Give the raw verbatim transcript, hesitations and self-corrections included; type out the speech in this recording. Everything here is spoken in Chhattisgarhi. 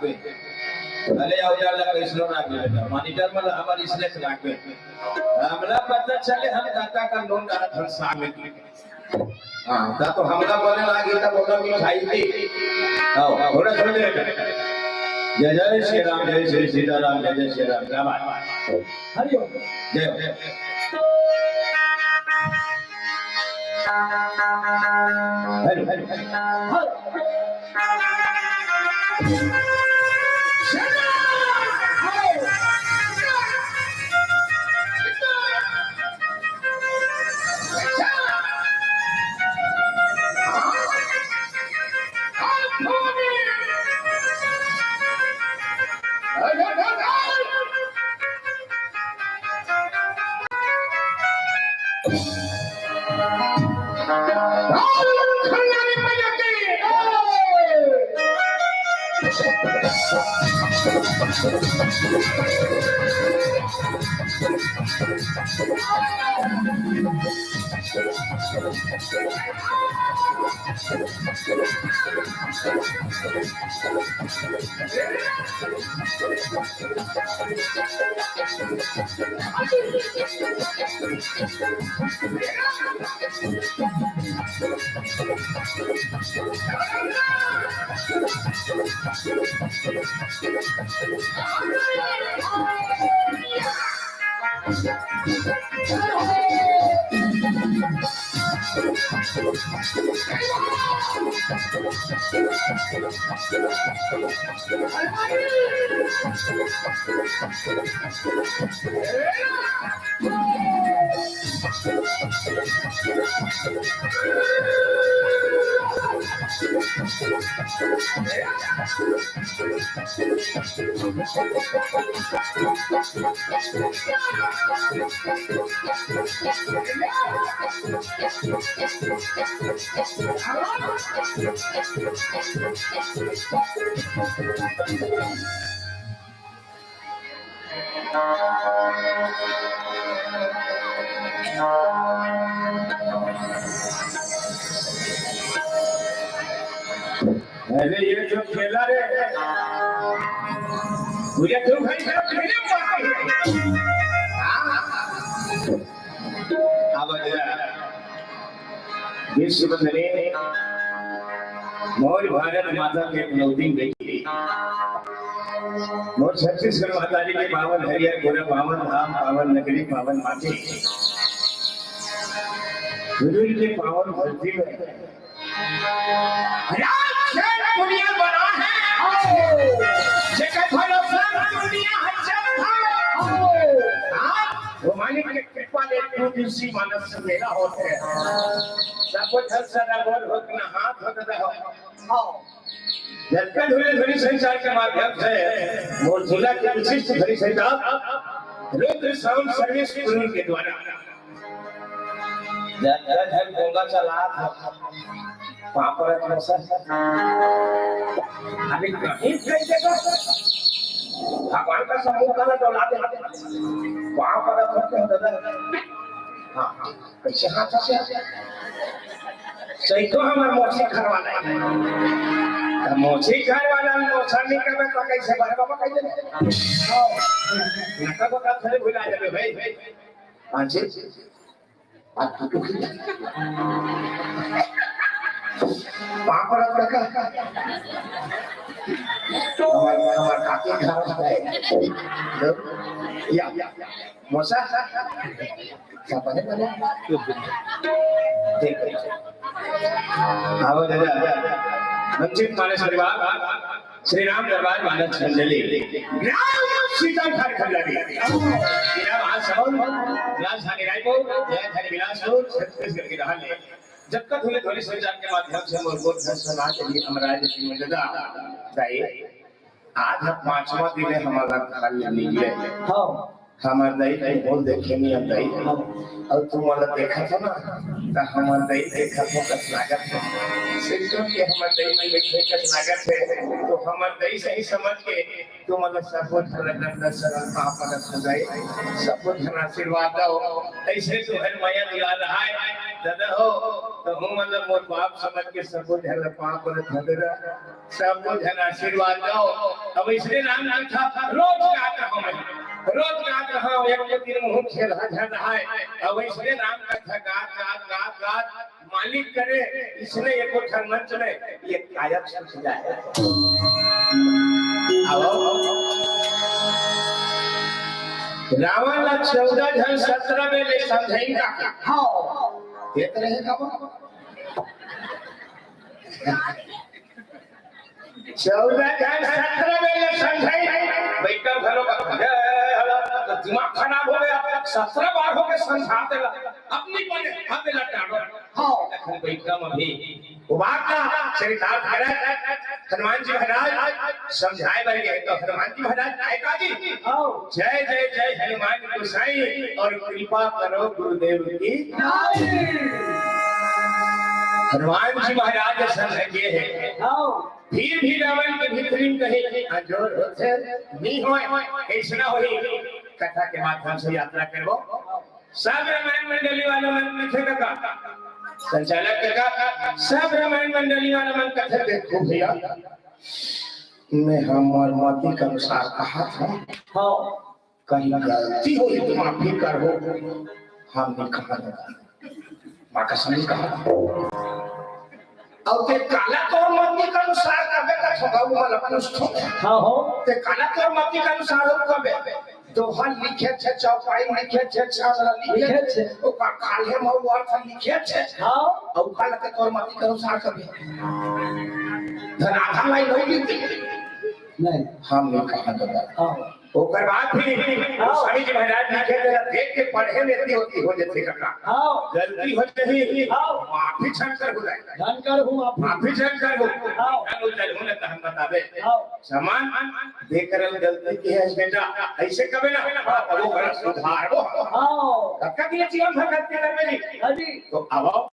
अरे, औजार ला कइसनो राख ले बेटा, monitor मन हमर इसने से राखबे। हमला पता चले, हम दाता का नोट डालत हन साग में। हाँ, ता तो हमला बोले लागी, तब ओला मिठाई दी। आओ, थोड़ा सुन ले बेटा। जय जय श्री राम, जय श्री सीताराम, जय जय श्री राम। क्या बात? हरि ओम। जय हो। हरि ओम। अरे ये जो खेला रे, मुझे दो घंटे खेले पड़ते हैं। अब विश्व बंधने मोर भारत माता के पनौती बेटी, मोर छत्तीसगढ़ महतारी के पावन हरियर गोरा, पावन धाम, पावन नगरी, पावन माटी, गुरु के पावन धरती में रात दिन दुनिया बना है। जेकर भरोसा दुनिया है जग है। हाँ, वो मालिक के कृपा ले तू दूसरी मानस से मेला होते हैं। सब कुछ सराबोर हो ना हाथ होते रहो। जब का धुरे ध्वनि संचार के माध्यम से मोर जिला के विशिष्ट ध्वनि संचार रुद्र साउंड सर्विस कुल्लू के द्वारा जब का धन बोला चला था, पापड़ मसा। अभी कहीं कहीं जगह भगवान का समूह का डोला दे। पापड़ मसा। हाँ, हाँ। कैसे हाथ से? सही तो हमार मौसी घर वाला है। तो मौसी घर वाला मौसा नहीं करबे तो कैसे बड़े बाबा कह देबे? नका को कब खड़े भुला जाबे भाई? हाँ जी। आज तो दुखी। पापड़ का? हमार, हमार काकी घर है। या, या, या। मौसा, क्या बने बने? देख, देख। आओ दादा, वंचित मानस परिवार, श्री राम दरबार मानस मंडली, ग्राम सीता झारखंड लगी। मेरा महासभा, राजधानी रायपुर, जय धनी बिलासपुर, छत्तीसगढ़ की रहल है। जब तक ध्वनि ध्वनि संचार के माध्यम से मोर गोठ घर समाज भी हमरा आज की मर्यादा दाई। आज ह पांचवा दिन है, हमला घर ले लीजिए। हाँ। हमर दई के बोल देखे नहीं दई। हाँ। और तुम वाला देखा था ना, तो हमर दई देखा था कस लागत है। सिस्टम के हमर दई में देखे कस लागत है, तो हमर दई सही समझ के तुम वाला सब कुछ रतन दर्शन पापा रतन दई, सब कुछ आशीर्वाद दो। ऐसे तो हर माया दुलार रहा है। दादा हो, तो हूँ मतलब मोर बाप समझ के सबो झन ला पाँव परत हँव दादा, सबो झन आशीर्वाद दव। अब इसने राम कथा रोज गात रहँव मैं, रोज गात रहँव, एक के दिन मुँह खेल हजर रहा है। अब इसने राम कथा गात, गात, गात, गात, मालिक करे, इसने एको ठन मंच में ये काया छूट जाए। आओ। रावण ला चौदह झन सत्रह में ले समझाइन का। हाँ। ये तो रहेगा वो। चौदह झन सत्रह में ले समझाइन। बैठल घलो का, तो दिमाग खराब हो गया। सत्रह बार हो गए समझाते ला। अपनी बने, हम मिला टाड़ो। हाँ। बैठल अभी। उबार का चरितार्थ करत हनुमान जी महाराज समझाए बर गए, तो हनुमान जी महाराज आए का जी? आओ। जय जय जय हनुमान गोसाई और कृपा करो गुरुदेव की। हनुमान जी महाराज समझ गए हैं। आओ। फिर भी रावण के भीतरी में कहीं अजोर होते नहीं होए, कैसना होई, कथा के माध्यम से यात्रा करबो। सब रामायण मंडली वाला मन कथे कका, संचालक कका, सब रामायण मंडली वाला मन कथे, देखो भैया, मैं हमर मति के अनुसार कहा था। हाँ। कहीं गलती होही तो माफी करहू, हम नहीं कहा था। माँ कसम नहीं कहा। अउ ते काला तोर मति के अनुसार कबे का छोका वो वाला पूछ तो। हाँ हो। ते काला तोर मति के अनुसार हो कबे। दोहा लिखे छे, चौपाई लिखे छे, चांदला लिखे लिखे छे। छे। ओका खाल्हे में वो अर्थ लिखे छे। हाँ। अउ काला के तोर मति के अनुसार कबे। धन आधा लाई नहीं लिखते। नहीं। हम नहीं कहा दादा। हाँ। ओकर बाद भी हाँ। स्वामी जी महाराज लिखे थे, देख के पढ़े में इतनी होती हो जैसे कका। हाँ। गलती हो जाही, हाँ। माफी झन करहू दाई। झन करहू माफी। माफी झन करहू। हाँ। झन करहू ना तो हम बताबे। हाँ। समान देख रहे गलती की है बेटा, ऐसे कबे ना, हाँ, वो गलत सुधार वो। हाँ। कक्का की जीवन भर करते रहे मेरी। हाँ जी। तो अब